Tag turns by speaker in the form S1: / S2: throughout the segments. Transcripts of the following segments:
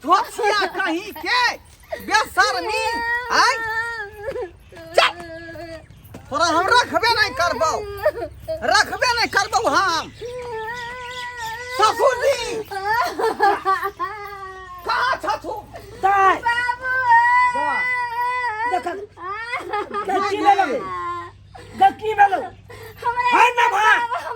S1: धोछिया कहीं के बेशर्मी आय चल तोरा हम रखबे नहीं करबौ रखबे नहीं करबौ हम ससुर जी कहाँ छथु
S2: दाय
S3: बाबू
S2: देख की भेलौ गे की भेलौ
S3: हमरा
S2: है ना भा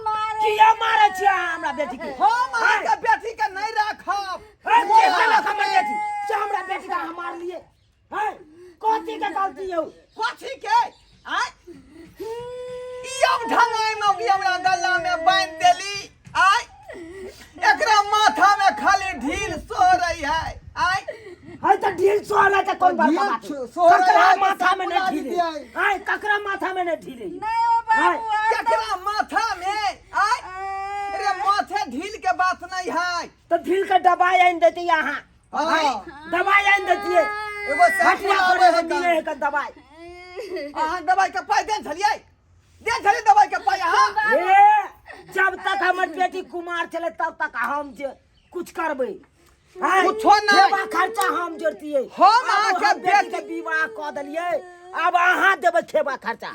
S3: मारे
S2: किया मारै छियै अहाँ हमरा बेटी के
S1: हम अहाँके बेटी के नहीं राखब
S2: है के केलक हमर बेटी से हमरा बेटी के अहाँ मारलियै है कथी के गलती यौ
S1: कथी के आय ई अब ढंगाई में भी हमरा गला में बांध देली आय एकरा माथा में खाली ढील सो रही है आय
S2: है त ढील सोहरा त कोन बड़का
S4: ढील
S2: बात है?
S4: सोहरा
S2: ककरा
S4: है त
S2: माथा में
S4: सब
S2: नहीं
S4: बुला
S2: ढीले
S4: दितियै।
S2: आय ककरा माथा में नहीं ढीले
S3: नहीं ओ बाबू
S1: केकरा माथा में आय अरे माथे ढील के बात नहीं है
S2: त ढील के दवाई आनि देती यहाँ
S4: हाँ
S2: दवाई आनि देतियै
S4: एगो शैम्पू
S2: हटिया
S4: आबै
S2: पर
S4: है
S2: मिले है का दवाई
S1: अहाँ दवाई के पाइ देन छलियै देन छलियै दवाई के पाइ अहाँ
S2: ए जब तक हमर बेटी कुमार छलै तब तक हम जे कुछ करबै आँय,
S1: कुछो नहि।
S2: खेबा खर्चा हम जोड़तियै
S1: हम
S2: आब
S1: अहाँके
S2: हम बेटी के
S1: बेटी-
S2: विवाह कऽ देलियै आब अहाँ देबै खेबा खर्चा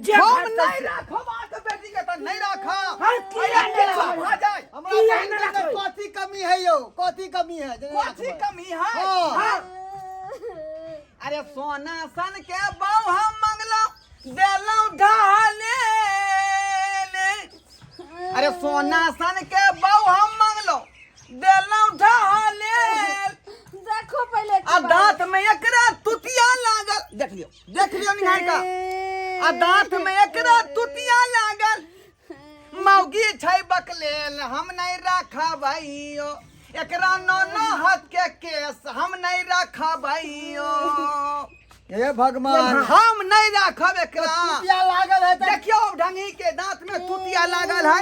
S2: जे
S1: हम
S2: खर्चा
S1: नहीं राखब अहाँके बेटी के तऽ नहीं राखब
S2: हाँ, किया
S1: अरे
S2: नहि
S1: किछु
S2: राखबै?
S1: भऽ जाय
S4: हमरा
S2: किया
S4: बहिन
S2: नहि
S4: के
S2: राखबै?
S4: कथी कमी है यौ कथी कमी है जे नहि
S1: कथी
S4: राखबै?
S1: कमी है
S4: हाँ।
S2: हाँ,
S1: अरे सोना सन के बहू हम मंगलौं देलौं ढाले अरे सोना सन के बहू हम मंगलौं देलौं ढाले
S3: देखो पहिले
S1: आ दांत में एकरा तुतिया लागल देख लियो देख लियो निहार का आ दांत में एकरा तुतिया लागल मौगी छै बकलेल हम नहीं रखबैयो एकरा नौ नौ हाथ के केस हम नहीं रखबैयो
S4: हे भगवान
S1: हम नहीं राखब एकरा
S4: तुतिया लागल है तऽ
S1: देखियो ढंगी के दांत में तुतिया लागल है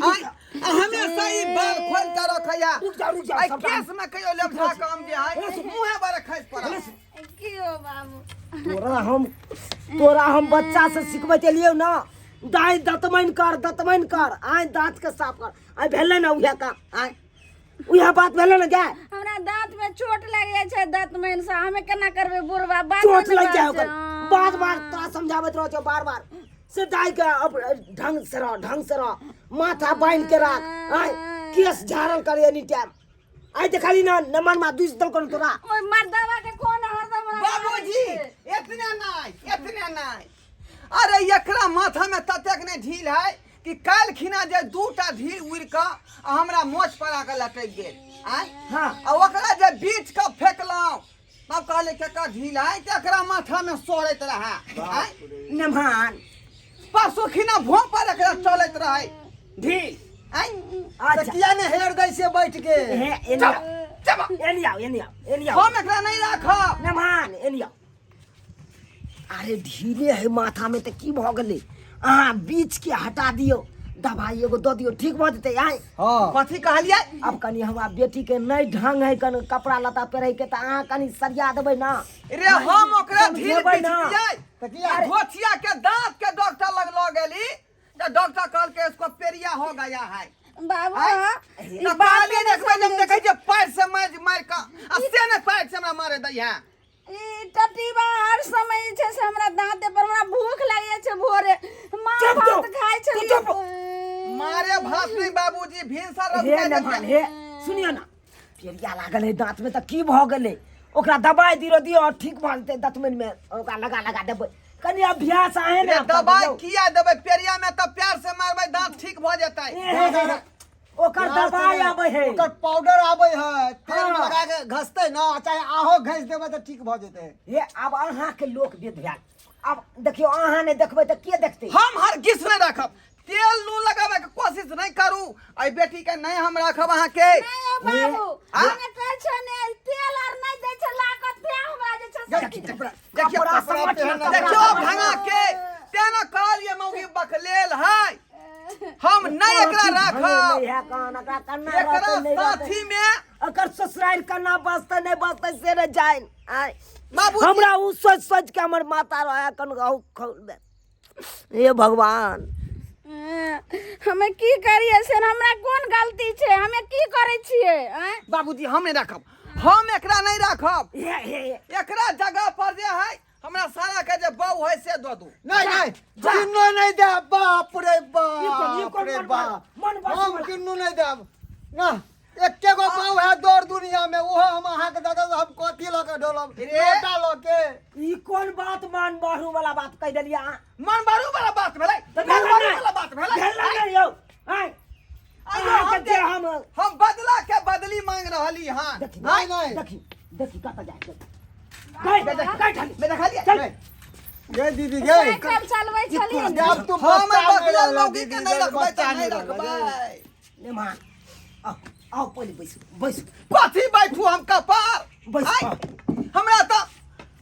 S1: आय, आ हमेशा ई बाल खोल के रखैया
S2: रुक जाओ रुक जाओ
S1: आई
S2: सबटा
S1: केस में कहियो लेबझा काम जे है मुँहे बारे खसि पड़ल
S3: की हो बाबू
S2: तोरा हम बच्चा से सिखबैत एलियौ ना दाइ दतमनि कर दतमनि कर आइ दाँत के साफ कर आइ भेलै ने उएह काम आइ उएह बात भेलै ने गाय
S3: हमरा दांत में चोट लागि जाइ छै दांत में से हमे केना करबै बुढ़बा बात
S2: चोट लागि जाय ओकर बार बार तोरा समझाबैत रहै छौ बार बार से दाइ के अब ढंग से रह ढंग से रह माथा बान्हि के राख आइ केस झाड़ल कर एनी टाइम आइ देखली ना नमन मा दुस देलकन तोरा
S3: ओइ मर्दावा के कोन हरदम हमरा
S1: बाबूजी एतने नहीं एतने नहीं अरे एकरा माथा में ततेक ने ढील है कि काल्हि खिना जे दूटा ढील उड़ि कऽ आ हमरा मोछ पर आके लटकि गेल आँय
S2: हाँ।
S1: आ ओकरा जे बीच कऽ फेकलहुँ तब कहले केकर ढील है कि एकरा माथा में सोहरैत रहै आँय
S2: नमहान
S1: परसू खिना भों पर एकरा चलैत रहै ढील आँय
S4: तऽ
S2: अच्छा
S4: किया ने हेर दै छियै बैठ के
S2: हे एनी
S1: चल
S2: आओ
S1: चल
S2: एनी आओ एनी आओ एनी आओ
S1: हम एकरा नहीं राखब
S2: नमहान एनी आओ अरे ढीले है माथा में तऽ की भऽ गेलै अहाँ बीच के हटा दियौ दबाई एगो दऽ दियौ ठीक भऽ जेतै आँय
S4: हाँ
S1: कथी कहलियै
S2: आब कनि हमरा बेटीके नहि ढंग है कनि कपड़ा लत्ता पहिरैके तऽ अहाँ कनि सरिया देबै ना
S1: रे हम ओकरा ढील
S2: समझेबै ना।
S1: बिछलियै
S4: तऽ किया
S1: धोतिया के दांत के डॉक्टर लग लऽ गेली तऽ डॉक्टर कहलकै इसको पेरिया हो गया है
S3: बाबू
S1: आँय?
S3: ई
S1: तऽ
S3: बात
S1: कहलियै
S3: नहि
S1: देखबै जब
S3: समझै
S1: देखै छियै पैर से मारि मारि कऽ आ से नहि पैर से हमरा मारे दै है
S3: ई टटीबा हर समय जे छै से हमरा दाँते पर हमरा भूख लागि जाइ छै भोरे माँ
S2: चुप
S3: भात
S2: तो,
S3: खाइ
S2: तू
S3: छलियै
S2: चुप।
S1: मारे भात नहीं बाबूजी भिनसर
S2: हे
S1: रखबै
S2: नमन हे सुनियो ना पेरिया लागल है दाँत में तऽ की भऽ गेलै ओकरा दबाइ दियो दियो और ठीक भऽ जेतै दतमनि में ओकरा लगा लगा देबै कनि अभ्यास आहे ने
S1: दबाइ किया देबै पेरिया में तऽ प्यार से मारबै दांत ठीक भऽ जेतै
S2: ओकर
S4: प्यार से
S2: दबाइ
S4: नहि,
S2: आबै है
S4: ओकर पाउडर आबै है तेल में
S2: हाँ।
S4: लगा के घसतै ना चाहे आहो घसि देबै तऽ ठीक भऽ जेतै
S2: हे आब अहाँके लोक विध भेल आब देखियौ अहाँ नहि देखबै तऽ के देखतै
S1: हम हरगिज नहि राखब तेल नून लगाबै के कोशिश नहि करू एहि बेटी के नहि हम राखब अहाँके
S3: नहि यौ बाबू
S1: आ?
S3: हमे कहै छै ने तेल आर नहि दै छै ला कऽ तें हमरा जे छै से
S2: देखी,
S1: देखियौ
S2: कपड़ा
S4: कपड़ा
S2: समझ
S4: पहनना।
S1: देखियौ भंगा के तेना कहलियै मौगी बकलेल है हम नहि एकरा राखब
S2: नहीं है कान एकरा कन्ना
S1: एकरा
S2: रहतै, नहीं रहतै।
S1: साथी में
S2: अकर ससुराल कन्ना बसतै नहीं बसतै से नहीं जाइन आय
S1: बाबूजी
S2: हमरा उ सोच सोच के हमर माता रहे कन गहु खौल दे हे भगवान
S3: हमे की करिए से हमरा कोन गलती छै हमे की करै छियै आँय
S1: बाबूजी हम नहीं राखब हम एकरा नहीं राखब
S2: हे हे हे
S1: एकरा जगह पर जे है हमरा सारा के जे बहू है से दऽ दू
S4: नहीं नहीं
S2: जा।
S4: किन्नो नहीं देब बाप रे
S2: ई कोन- ई
S4: बाप
S2: कोन
S4: रे
S2: मन
S4: बाप
S2: मन बस
S4: हम
S2: वाला?
S4: किन्नो नहीं देब ना एके गो बाऊ है दौड़ दुनिया में ओहो हम अहाँ के दऽ देब हम कथी लऽ के डोलब
S1: रे।
S4: लोटा लऽ के
S2: ई कोन बात मान बढ़ू वाला बात कहि देलियै अहाँ
S1: मन बारू वाला बात भेलै
S2: तऽ
S1: मन
S2: भेलै
S1: बारू
S2: नहि।
S1: वाला बात भेलै
S2: भेलै नहि यौ आँय
S1: आइयो
S2: अहाँके
S1: हम
S2: जे हम
S1: हम बदला के बदली मांग रहली हन
S2: देखी
S4: नहीं, नहीं।
S2: देखी देखी कतऽ जाइ छै गई गई ठाली
S1: में देखलियै
S2: चल
S4: गे दीदी गे
S3: साइकिल चलबै छलियै ने
S4: जब तू
S1: हम
S4: बच्चा नहीं
S1: बकला
S4: रहला
S1: मौगी के
S4: दीदी
S1: नहीं
S4: गे,
S1: रखबै तऽ
S4: बच्चा
S1: नहीं
S4: नहीं रहला गे।
S1: रखबै
S2: नेमान आओ आओ पहिले बैसू बैसू
S1: कथी बैठू हम कपार
S2: बैस,
S1: आइ,
S2: हाँ।
S1: हमरा तऽ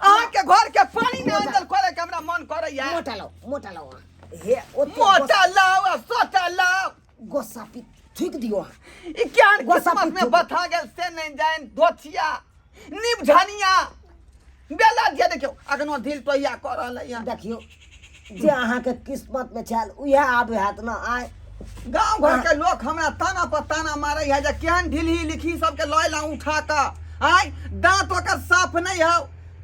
S1: अहाँके घर के पानी नहि अंदर करे के हमरा मन करैया
S2: मोटा लाओ मोटा लाओ अहाँ। हे ओते
S1: मोटा लाओ आ सोटा लाओ
S2: गोस्सा पी थूक दियो अहाँ
S1: ई ज्ञान
S2: गोस्सा
S1: किस्मत में
S2: पी-
S1: बथा गेल से नहीं जान धोथिया निबझनिया बेला दिया देखियो अखनो ढील टोहिया कऽ रहलै हन
S2: देखियो जे अहाँके किस्मत में छल उएह आबे हैत ने आय
S1: गांव घर के लोग हमरा ताना पर ताना मारे है जे केहन ढिलही लिखी सबके लय ला उठा कऽ आय दांत ओकर साफ नहीं हौ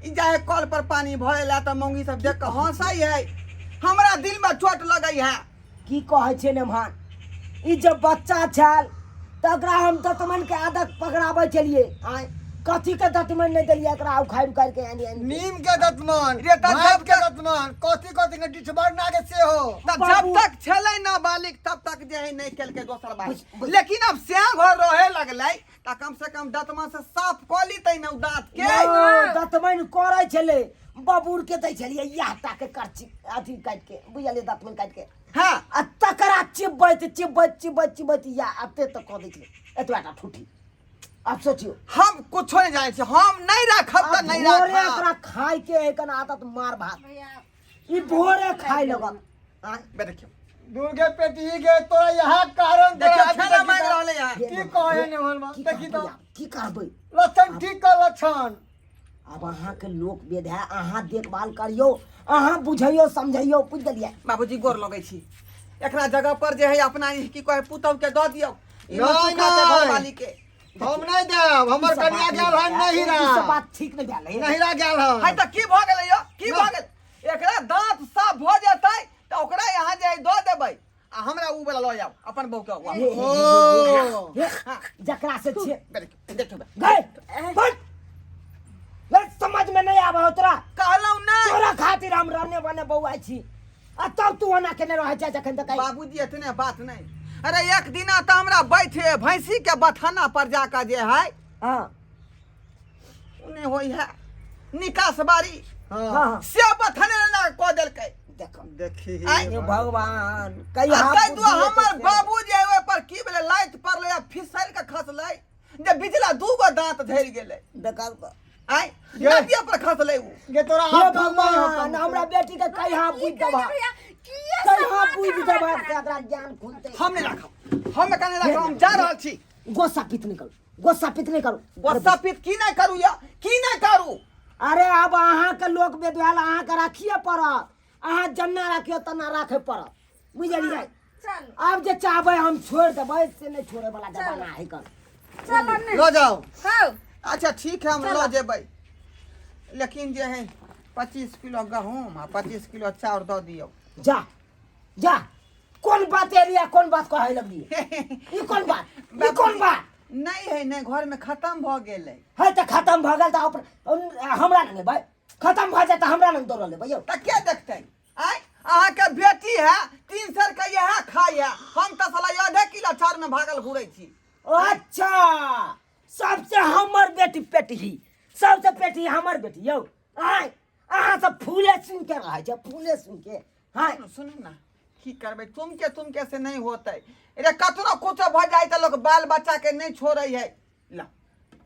S1: ई जाहे कल पर पानी भरे ला तऽ मौगी सब देख कऽ हंसै है हमरा दिल में चोट लगै है
S2: की कहै छै नेमहान ई जब बच्चा छल तकरा हम दतमन के आदत पकड़ाबै छलियै आय कथी के दतमन नहि देलियै एकरा उखाड़ि उखाड़ि के आनि आनि के।
S4: नीम के दतमन
S1: रे तऽ
S4: भात
S1: जब
S4: के दतमन कथी कथी के डिठबरना के सेहो
S1: तऽ जब
S2: बाबू।
S1: तक छलै ना बालिक तब तक जे है नहीं केलकै दोसर बात
S2: बुझ- बुझ-
S1: लेकिन अब श्याम घर रहे लगलै तऽ कम से कम दतमा से साफ कऽ लीतै ने उ दाँत के
S2: यौ, दतमनि करै छलै बबूर के दै छलियै इएह टा के करची अथी काटि के बुझलियै दतमनि काटि के
S1: हाँ
S2: आ तकरा चिबैत चिबैत चिबैत चिबैत या एते तक कऽ दै छलै एतबा टा ठुठी आब सोचियौ
S1: हम कुछो नहीं जानै छी हम नहीं राखब तऽ
S2: आ
S1: नहीं
S2: भोरे
S1: राखब
S2: एकरा खाय के एखन आदत मार भात
S3: भैया
S2: ई भोरे खाय लगत आँय
S1: बे देखियौ
S4: दुर्गे पेटी गे तोरा यहाँ कारण
S1: देखियौ
S4: तोरा
S1: खेला मांगि रहलै हँ
S4: की कहे ने हन
S2: की
S4: देखी
S2: करबै
S4: तो
S2: आब? की करबै
S4: लक्षण ठीक कर लक्षण
S2: आब अहाँके लोक वेद है अहाँ देखभाल करियौ अहाँ बुझैयौ समझैयौ बुझि गेलियै
S1: बाबूजी गोर लगै छी एकरा जगह पर जे है अपना ई की कहे पुतहु के दऽ दियौ ई
S4: नहीं,
S1: मसुखा के
S4: नहीं।
S1: घरवाली के
S4: हम नहीं देब
S2: ई
S4: हमर
S2: सब
S4: कन्या
S2: बात
S4: गेल हन
S2: नहीं
S4: नहिरा
S2: ई सब बात ठीक नहि भेल
S4: नहिरा गेल हन
S1: है तऽ की भऽ गेलै यौ की भऽ गेल एकरा दाँत साफ भऽ जेतै तऽ ओकरा यहाँ जे है दऽ देबै आ हमरा उ वाला लऽ जाउ अपन बहू के वापस।
S4: ओ
S2: जकरा से छे
S1: देखियौ देखियौ
S2: गए बट ले समझ में नहीं आवे हो तोरा
S1: कहलहुँ नहि
S2: तोरा खातिर हम रहने बने बौआइ छी आ तब तू ओना केने रहै छै जखन तक
S1: बाबूजी एतने बात नहीं अरे एक दिना तऽ हमरा बैठे भैंसी के बथाना पर जाकर जे है
S2: हाँ
S1: उ नहि होइ है निकास बारी
S4: हाँ
S2: हाँ
S1: से बथाने ना कऽ देलकै
S2: देखो
S4: देखी
S1: आइ
S2: हे भगवान कहिया
S1: आ ताहि
S2: बुद्धि
S1: दुआरे
S2: एतै
S1: हमर
S2: से।
S1: बाबू जे ओहि पर की भेलै लाइट पड़लै आ फिसलि कऽ खसलै जे बिजला दू गो दाँत झड़ि गेलै
S2: देखा तो।
S1: आँय
S4: गे।
S1: नदिया पर खसलै उ
S4: गे तोरा
S2: हे
S4: आब काम नहीं हो
S2: भगवान हमरा बेटी के कहिया
S3: की
S2: बुझि
S3: कहियै
S2: देबा
S3: भैया किए सब
S2: कहिया
S3: माथा
S2: बुझि
S3: हमरा
S2: देबा
S3: खराब
S2: एकरा ज्ञान खुलतै
S1: हम नहि राखब हम एकर नहि राखब हम जा रहल छी
S2: गोस्सा पित नहीं करू गोस्सा पित नहीं करू
S1: गोस्सा पीत की नहि करू या की नहि करू
S2: अरे अब अहाँके लोक वेद भेल अहाँके राखिए पड़त अहाँ जन्ना राखियौ तन्ना राखे पड़त बुझलियै
S3: चल
S2: आब जे चाहबै हम छोड़ि देबै से नहि छोड़े वाला जमाना है कन
S3: चल ने
S4: लऽ जाओ
S3: हौ
S1: अच्छा ठीक है हम लऽ जेबै लेकिन जे है 25 किलो गहूम आ 25 किलो चाउर दऽ दियौ
S2: जा जा कोन बात एलियै कोन बात कहै लगलियै ई कोन बात ई कोन बात
S1: नहि है नहि घरमे खतम भऽ गेलै
S2: है तऽ खतम भऽ गेल तऽ हमरा नहि लेबै खतम भऽ जाए तऽ हमरा लग दौड़ल लेबै यौ
S1: तऽ के देखतै आँय अहाँके बेटी है 300 के इएह खाइ है हम तऽ साला आधे किलो चाउरमे भागल घुरै छी
S2: अच्छा सबसे हमर बेटी पेटही सबसे पेटही हमर बेटी यौ आँय अहाँ सब फूले सुन के रहै छै फूले सुन के हाँ
S1: सुनू ना की करबै तुमके तुमके से नहीं होतै रे कतनो कुछो भऽ जाइ तऽ लोक बाल बच्चा के नहीं छोड़ै है ला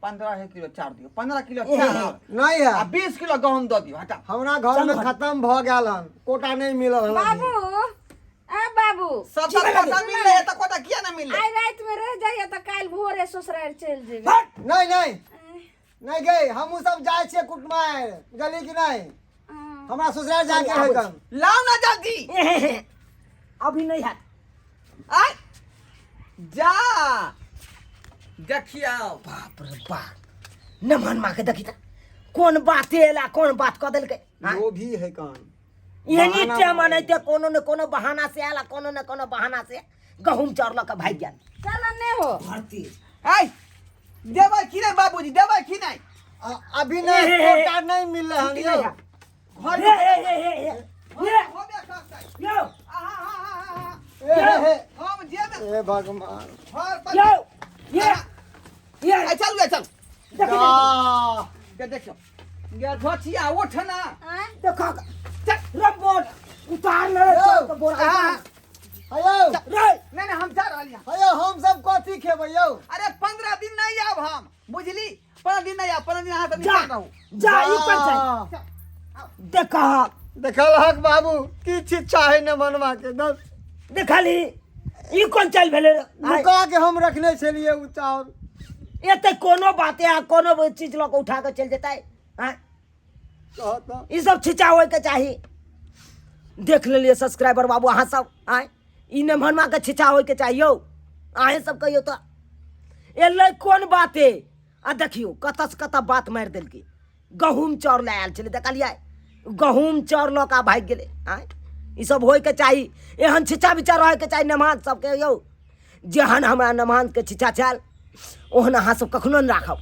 S1: 15 किलो चाउर दियौ 15 किलो चाउर
S4: नहीं है
S1: आ 20 किलो गहूम दऽ दियौ हटा
S4: हमरा घर में खत्म भ गेल हन कोटा नहीं मिलल हन
S3: बाबू आ बाबू
S1: सब
S2: की
S1: तऽ
S2: भेलै?
S1: कोटा मिललै है तऽ कोटा किया नहीं मिललै
S3: आइ राति में रह जाइए तऽ काल्हि भोरे ससुरारि चलि जेबै
S2: हट
S4: नहीं नहीं नहीं गई हमहू सब जाइ छियै कुटमार बुझलियै कि नहीं
S3: हँ।
S4: हमरा ससुराल जाके है कन
S1: लाओ ना जल्दी
S2: अभी नहीं है
S1: आय जा देखियौ।
S2: बाप रे बाप, नमन माँ के देखी त कोन बाते एला, कोन बात कऽ देलकै, आँय?
S4: लोभी है कान।
S2: एनी
S4: बहाना
S2: टाइम
S4: बना।
S2: अनैते कोनो ने कोनो बहाना से आयल आ कोनो ने कोनो बहाना से गहूम चाउर लऽ कऽ भागि गेल।
S3: चल ने हो।
S2: भरती।
S1: आय देबै कि नहि बाबूजी, देबै कि नहि?
S4: अभी नहीं।
S2: हे, हे, हे।
S4: कोटा नहीं मिल रहा
S2: छुट्टी
S4: है।
S2: नहीं है।
S1: घर
S2: हे, हे, हे, हे, हे, हे,
S1: होबे करतै।
S2: यौ,
S1: आहा, हा, हा, हा, हा।
S4: हे, हे, हे।
S1: हम जेबै।
S4: हे भगवान।
S1: घर पर।
S2: यौ, ये, ये,
S1: आय चलू, आय चलू।
S2: देखी,
S4: जा।
S1: गे देखियौ गे धोचिया, उठ ना।
S3: आँय?
S2: देखो।
S1: चल।
S2: रबोट उतार ले रे,
S4: यौ,
S2: चल के बोरा
S1: आहा।
S2: उतार।
S4: हेयौ।
S2: रे।
S1: नहीं नहीं, हम जा रहली हन।
S4: हेयौ, हम सब कथी खेबै यौ?
S1: अरे 15 दिन नहीं आब हम, बुझली? 15 दिन नहीं आब, 15 दिन अहाँ सब
S2: जा।
S1: निकाल रहू।
S2: जा, ई पर जा। देखा।
S4: देखल हक बाबू, की शिक्षा है न मनवा के दस।
S2: देखली, ई कोन चाल भेलै रे? आय,
S4: नुका के हम रखने छलियै उ चाउर।
S2: एते कोनो बाते आ कोनो चीज लऽ कऽ उठा कऽ चलि जेतै, आँय?
S4: कह तऽ।
S2: ई सब छिचा होय के चाही। देख लेलियै सब्सक्राइबर बाबू अहाँ सब, आँय, ई नमहनमा के छिचा होय के चाही यौ। अहें सब कहियौ तऽ एलै कोन बाते? आ देखियौ कतऽ से कतऽ बात मारि देलकै। गहूम चाउर लए आयल छलै, देखलियै? गहूम चाउर लऽ कऽ भागि गेलै। आँय, ई सब होयके चाही, एहन छिचा बिचा रहैके चाही नमहान सबके यौ। जेहन हमरा नमहानके छिचा छल, ओहन अहाँ सब कखनो नहि राखब।